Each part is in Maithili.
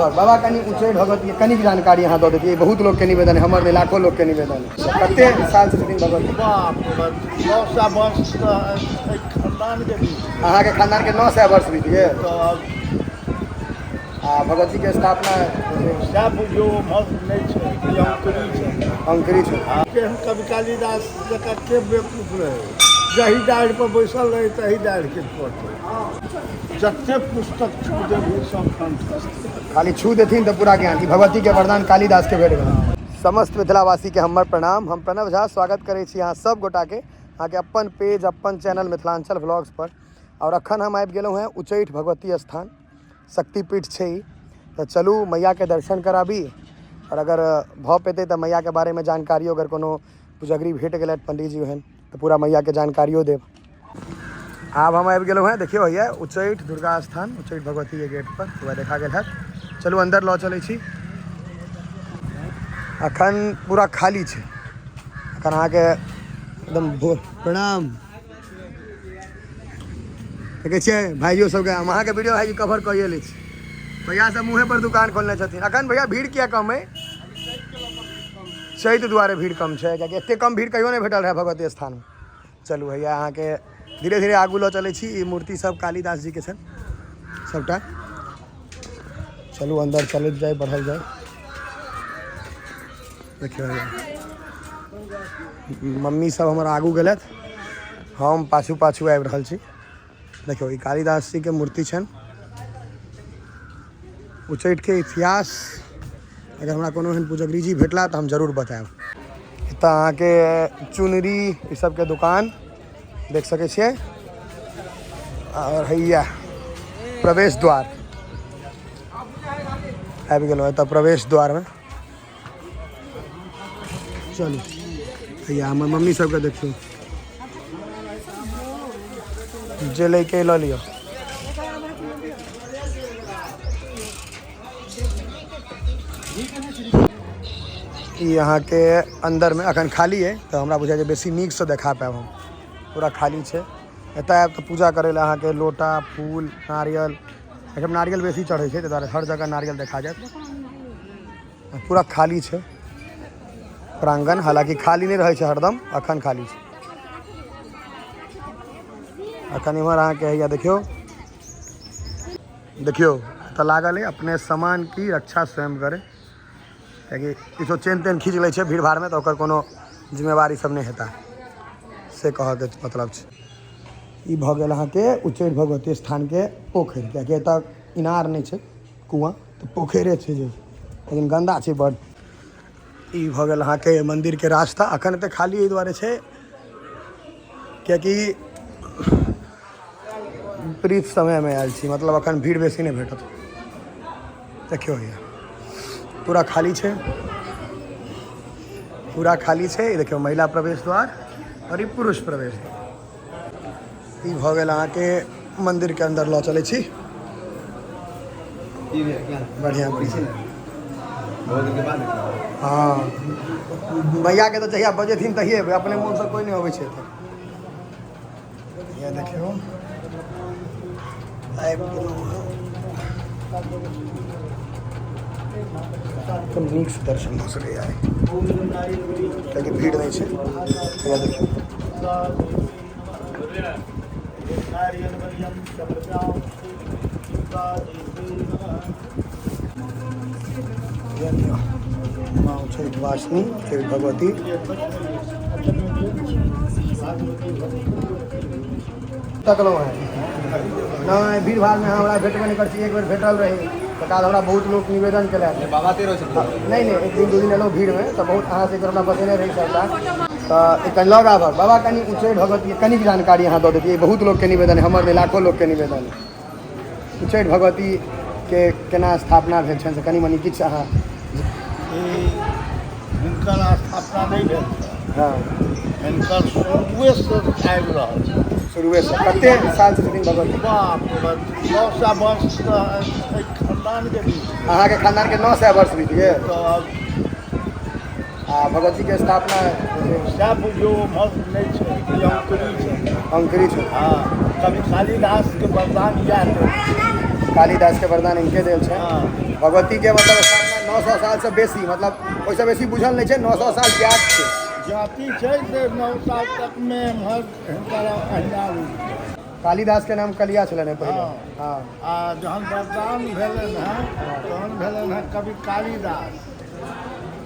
बाबा कनि उच्चैठ भगवती कनिक जानकारी अहाँ दऽ दैतियै। बहुत लोकके निवेदन है, हमर नहि, लाखो लोकके निवेदन है। कते साल से छथिन भगवती? बाप रे बाप, 900 वर्ष तऽ एहि खानदानके बीत। अहाँके खानदानके 900 वर्ष बीत गेल। तऽ आ भगवतीके स्थापना सएह बुझियौ, ओम्हर नहि छै, ई अंकुरी छै। अंकुरी छै। केहन कवि कालिदास जकाँ के बेवकूफ रहै, जही डाढ़ि पर बैसल रहै तही डाढ़िके कटै। जते पुस्तक छू देबही सब कंठ। खाली छू देथिन तऽ पूरा ज्ञान। ई भगवती के वरदान कालिदास के भेट गेल। समस्त मिथिलावासी के हमर प्रणाम। हम प्रणव झा स्वागत करै छी अहाँ सब गोटा के अहाँके अपन पेज, अपन चैनल मिथिलांचल व्लॉग्स पर। और अखन हम आबि गेलहुँ हेँ उच्चैठ भगवती स्थान, शक्तिपीठ छै ई। तऽ चलू मैया के दर्शन कराबी, और अगर भऽ पेतै तऽ मैया के बारे में जानकारियो, अगर कोनो पुजगरी भेट गेलथि पंडीजी ओहन, तऽ पूरा मैया के जानकारियो देब। आब हम आबि गेलहुँ हेँ, देखियौ हैया उच्चैठ दुर्गा स्थान, उच्चैठ भगवतीके गेट पर वएह देखा गेल हैत। चलू अन्दर लऽ चलै छी। अखन पूरा खाली छै, अखन अहाँके एकदम भोर। प्रणाम। देखै छियै भाइयो सबके, हम अहाँके वीडियो भाइजी कवर कइए लै छी। भैया सब मुँहे पर दुकान खोलने छथिन। अखन भैया भीड़ किया कम अइ? चैत दुआरे भीड़ कम छै, कियाकि एते कम भीड़ कहियो नहि भेटल रहै भगवती स्थानमे। चलू भैया अहाँके धीरे धीरे आगू लऽ चलै छी। ई मूर्ति सब कालिदास जी के छनि सबटा। चलू अन्दर चलैत जाय, बढ़ल जाय। देखियौ भैया मम्मी सब हमर आगू गेलथि, हम पाछू पाछू आबि रहल छी। देखियौ ई कालिदास जी के मूर्ति छनि। उच्चैठ के इतिहास अगर हमरा कोनो एहन पुजगरी जी भेटला तऽ हम जरूर बतायब। एतऽ अहाँके चुनरी ई सबके दुकान देख सकै छियै। आओर हैया प्रवेश द्वार आबि गेलहुँ एतऽ प्रवेश द्वारमे। चलू हैया हमर मम्मी सबके देखियौ, जे लैके लऽ लिअ। ई अहाँके अन्दरमे अखन खाली अइ, तऽ हमरा बुझाइ जे बेसी नीकसँ देखा पायब हम। पूरा खाली छै। एतऽ आयब तऽ पूजा करै लए अहाँके लोटा, फूल, नारियल, एहिठाम नारियल बेसी चढ़ै छै, ताहि दुआरे हर जगह नारियल देखा जायत। पूरा खाली छै प्रांगण, हालाँकि खाली नहि रहै छै हरदम, अखन खाली छै। अखन इम्हर अहाँके हैया देखियौ, देखियौ तऽ लागल अइ अपने सामान की रक्षा स्वयं करे, कियाकि किछो चेन तेन खींच लै छै भीड़ भाड़मे तऽ ओकर कोनो जिम्मेवारी सब नहि हेता, से कहऽके मतलब छै। ई भऽ गेल अहाँके उच्चैठ भगवती स्थानके पोखरि, कियाकि एतऽ इनार नहि छै, कुआँ तऽ पोखरिए छै जे, लेकिन गन्दा छै बड्ड। ई भऽ गेल अहाँके मन्दिरके रास्ता। अखन एते खाली एहि दुआरे छै कियाकि विपरीत समयमे आयल छी, मतलब अखन भीड़ बेसी नहि भेटत। देखियौ भैया पूरा खाली छै, पूरा खाली छै। ई देखियौ महिला प्रवेश द्वार आओर ई पुरुष प्रवेश द्वार। ई भऽ गेल अहाँके मन्दिरके अन्दर लऽ चलै छी। बढ़िआँ बढ़िआँ। हँ भैयाके तऽ जहिया बजेथिन तहिए एबै, अपने मोनसँ कोइ नहि अबै छै एतऽ। ये देखियौ आबि गेलहुँ हँ। एकदम नीकसँ दर्शन भऽ सकैए आइ, कियाकि भीड़ नहि छै। भैया देखियौ माँ उच्चैठ वासिनी, उच्चैठ भगवती तकलहुँ हेँ। नहि, भीड़ भाड़मे हमरा भेटबे नहि करै छी। एक बेर भेटल रही तकर बाद हमरा बहुत लोक निवेदन केलथि। बाबा तेरो छथिन? नहि नहि, एक दिन दू दिन एलहुँ भीड़मे तऽ बहुत अहाँसँ एक बेर हमरा बतेने रही सबटा। तऽ एक लग आबह बाबा कनि उच्चैठ भगवती कनिक जानकारी अहाँ दऽ दैतियै। बहुत लोकके निवेदन है, हमर नहि, लाखो लोकके निवेदन है। उच्चैठ भगवतीके केना स्थापना भेल छनि से कनि मनि किछु अहाँ। ई हिनकर स्थापना नहि भेल छनि। हँ, हिनकर शुरुएसँ आबि रहल छै। शुरुएसँ कते सालसँ छथिन भगवती? बाप रे बाप, 900 वर्ष तऽ एहि खानदानके बीत गेल। अहाँके खानदानके 900 वर्ष बीत गेल। तऽ आ भगवतीके स्थापना सएह बुझियौ, ओम्हर नहि छै, ई अंकुरी छै। अंकुरी छै। हँ, कवि कालिदासके वरदान इएह देल। कालिदासके वरदान इनके देल छै। हँ। भगवती के मतलब स्थापना 900 साल से बेसी, मतलब ओहिसँ बेसी बुझल नहि छै, 900 साल ज्ञात छै। जाति छै से 9 साल तक मे एम्हर हिनकर अहिना रूप। कालिदास के नाम कलिया छलनि पहिले। हँ। आ जहन वरदान भेलनि हँ तहन भेलनि हँ कवि कालिदास।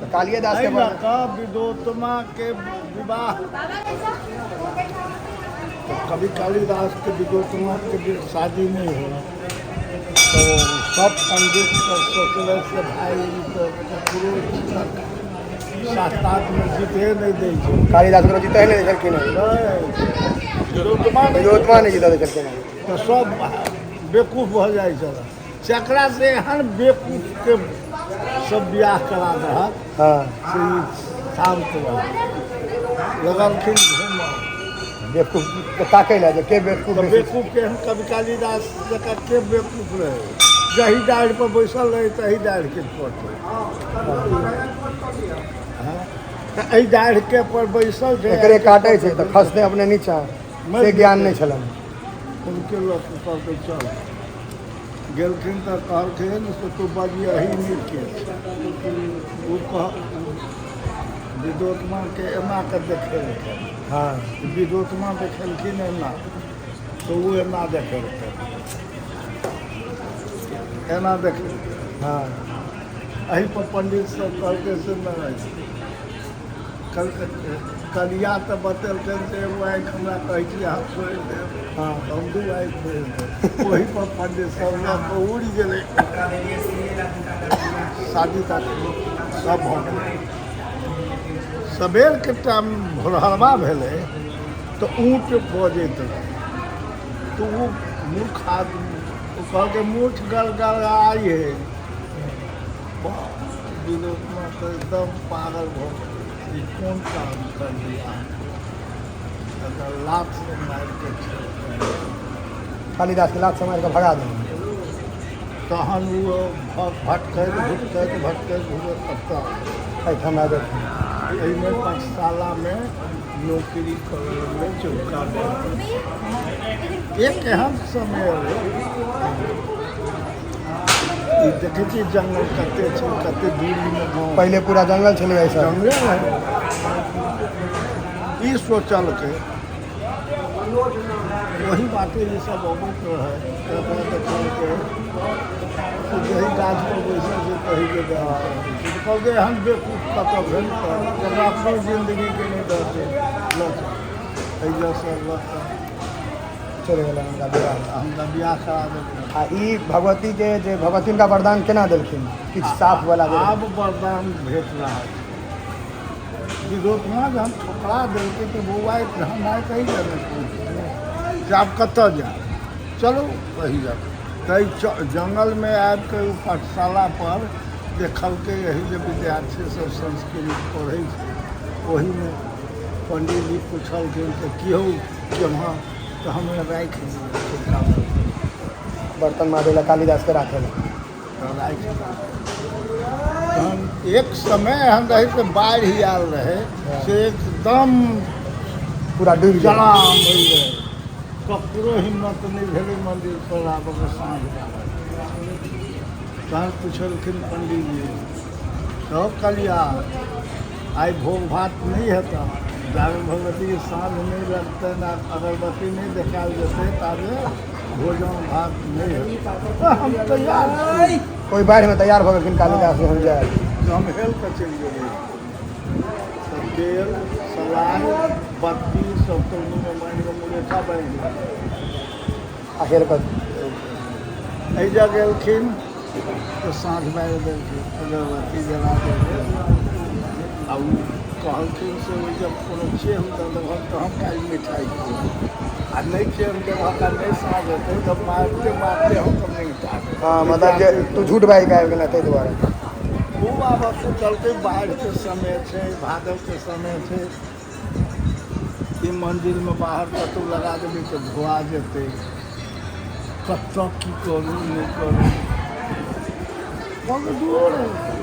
तऽ कालिएदास के एहि लऽ कऽ विदोत्तमा के विवाह, तऽ कवि कालिदास के विदोत्तमा के शादी नहि होल, तऽ सब पंडित सब सोचलक से भाइ ई तऽ ककरो शास्त्रार्थमे जीते नहि दै छै। कालिदास ककरो जीतै नहि दै छलखिन हँ। विदोत्तमा विदोत्तमा नहि जीतऽ दै छलखिन हँ। तऽ सब बेवकूफ भऽ जाइ छलै। जकरा से एहन बेवकूफके सब बियाह करा दहक से ई शान्त रहत। लगलखिन घूमऽ बेवकूफ ताकै लए जे के बेवकूफ। तऽ बेवकूफ के एहन कवि कालिदास जकाँ के बेवकूफ रहै, जही डाढ़ि पर बैसल रहै तही डाढ़िके कटै। तऽ एहि डाढ़िके पर बैसल छै, एकरे काटै छै तऽ खसतै अपने नीचा, से ज्ञान नहि छलनि। हुनके लऽ कऽ कहलकै चल। गेलखिन तऽ कहलखिन से तू बजियही नीके। ओ कह विद्योतमाके एना कऽ देखेलखिन। विद्योतमा देखेलखिन एना, तऽ ओ एना देखेलखिन, एना देखेलखिन। एहि पर पंडित सब कहलकै से नहि, कलिया तऽ बतेलकनि से एगो आँखि हमरा कहै छी अहाँ छोड़ि देब, हम 2 आँखि छोड़ि देब। ओहि पर पंडित सब लऽ कऽ उड़ि गेलै। शादी तादी सब भऽ गेलै। सबेरके टाइम भोरहरबा भेलै तऽ ऊँट बजैत रहै, तऽ ओ मूर्ख आदमी ओ कहलकै मूर्ख गड़गड़ाइ है। विनोदमा तऽ एकदम पागल भऽ गेलै, ई कोन काम कर दिया, तकर लातसँ मारि कऽ छोड़ि। कालिदासके लातसँ मारि कऽ भगा देलनि। तहन ओ भटकैत भुटकैत भटकैत भुटकैत कतऽ एहिठाम आबि गेलखिन। एहिमे पाठशालामे नौकरी करऽ लगलै चौका। एक एहन समय अबै, ई देखै छियै जंगल कते छै, कते दूरीमे गाँव। पहिले पूरा जंगल छलै ऐसा। जंगले रहै। ई सोचलकै ओही बाटे ई सब अबैत रहै, तकरा देखलकै जही गाछ पर बैसल छै तहीके डर। कहलकै एहन बेवकूफ कतऽ भेल जकरा अपनो जिन्दगीके नहि डर छै, लऽ चल। एहिजसँ लऽ कऽ चलि गेलनि हुनका विवाह। हुनका बियाह करा देलखिन। आ ई भगवतीके जे भगवती हुनका वरदान केना देलखिन? किछु साफ वाला जे आब वरदान भेट रहल छै। विदोत्तमा जहन ठोकरा देलकै तऽ बौआ हम आइ कही जाने से आब कतऽ जायब, चलू कही जायब। तऽ जंगलमे आबि कऽ ओ पाठशाला पर देखलकै एहि जे विद्यार्थी सब संस्कृत पढ़ै छै। ओहीमे पंडीजी पुछलखिन तऽ की हौ केम्हर, तऽ हमरा राखि दिअ चौका बर्तन माजै लए कालिदासके राखै लए। तऽ राखि। तहन एक समय एहन रहै से बाढ़ि आयल रहै से एकदम पूरा डूबि गेल, जलाम होइ रहै। ककरो हिम्मत नहि भेलै मन्दिर पर आबऽके साँझ। तहन पुछलखिन पंडीजी, सब कलिया आइ भोग भात नहि हेतऽ, जाबे भगवतीके साँझ नहि लगतनि आ अगरबत्ती नहि देखायल जेतै ताबे भोजन भात नहि हेतै, हम तैयार छी। ओहि बाढ़िमे तैयार भऽ गेलखिन कालिदास हम जायब। हम हेल कऽ चलि गेलियै तऽ तेल सलाइ बत्ती सब तौनीमे बान्हि कऽ मुरेठा बान्हि देलकै आ हेल कऽ एहि जगह गेलखिन तऽ साँझ बारि देलखिन, अगरबत्ती जरा देलखिन आ ओ कहलखिन से ओहि जब कोनो चेन्ह दऽ देबहक तऽ हम काल्हि मिठाइ खुएब, आ नहि चेन्ह देबहक आ नहि साँझ हेतै तऽ मारिते मारिते हम तऽ नहि उतारब। हँ, मतलब जे तू झूठ बाजि कऽ आबि गेल ताहि दुआरे। ओ बाबा सोचलकै बाढ़िके समय छै, भादवके समय छै, ई मन्दिरमे बाहर कतहु लगा देबै तऽ धोआ जेतै, कतऽ की करू नहि करू, कहलकै दूर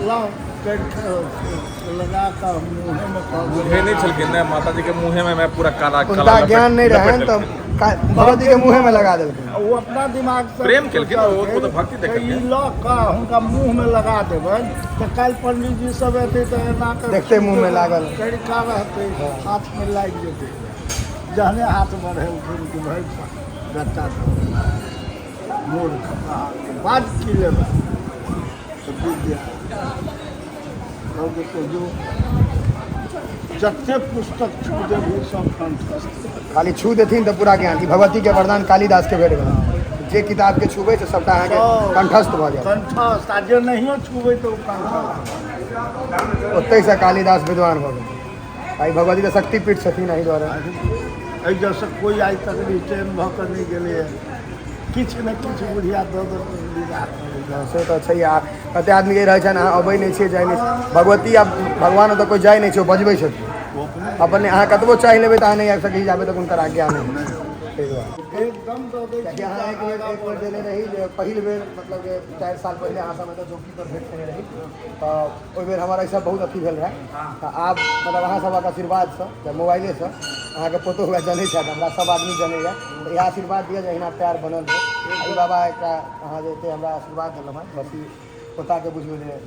लाउ। लगा कऽ मुँहेमे कऽ बुझै नहि छलखिन ने माताजी के मुँहे में पूरा काला काला हुनका ज्ञान नहि लपेट रहनि तऽ देलखिन। भगवती के मुँहे में लगा देलखिन। ओ अपना दिमाग से प्रेम केलखिन, ओ तऽ भक्ति देखलखिन। देखलखिन। ई लऽ कऽ हुनका मुँहमे लगा देबनि तऽ काल्हि पंडीजी सब एतै तऽ एना कऽ देखते मुँहमे लागल। करिका रहतै, हाथमे लागि जेतै। जहने हाथ बढ़ेलखिन कि भाइ गट्टा मूर्ख अहाँके बाज की लेबै तऽ विद्या कहलकै जो जते पुस्तक छू देबही सब कंठस्थ। खाली छू देथिन तऽ पूरा ज्ञान। ई भगवती के वरदान कालिदास के भेट गेल, जे किताब के छुबै से सबटा अहाँके कंठस्थ भऽ जायत। कंठस्थ, आ जे नहियो छुबै तऽ ओ कंठस्थ। ओतहिसँ कालिदास विद्वान भऽ गेल। आ ई भगवती तऽ शक्तिपीठ छथिन एहि दुआरे। एहि जगहसँ कोइ आइ तक रिटर्न भऽ कऽ नहि गेलैए, किछु ने किछु बुढ़िया दऽ दऽ कऽ विदा करै। से तऽ छै। आ कतेक आदमीके रहै छनि, अहाँ अबै नहि छियै, जाइ नहि छियै। भगवती आ भगवान ओतऽ कोइ जाइ नहि छै, ओ बजबै छथिन अपने। अहाँ कतबो चाहि लेबै तऽ अहाँ नहि आबि सकै छी जाबे तक हुनकर आज्ञा नहि। ताहि दुआरे एकदम दऽ दै। कियाकि अहाँ एक बेर देने रही जे पहिल बेर, मतलब जे 4 साल पहिले अहाँ सब एतऽ चौकी पर भेंट केने रही, तऽ ओहि बेर हमर एहिसँ बहुत अथी भेल रहए। तऽ आब मतलब अहाँ सबक आशीर्वादसँ या मोबाइलेसँ अहाँके पुतोहु हुए जनै छथि, हमरा सब आदमी जनैए, तऽ इएह आशीर्वाद दिअ जे अहिना प्यार बनल रहै। ई बाबा एकटा अहाँ जे एते हमरा आशीर्वाद देलहुँ हँ, बस ई पोताके बुझियौ जे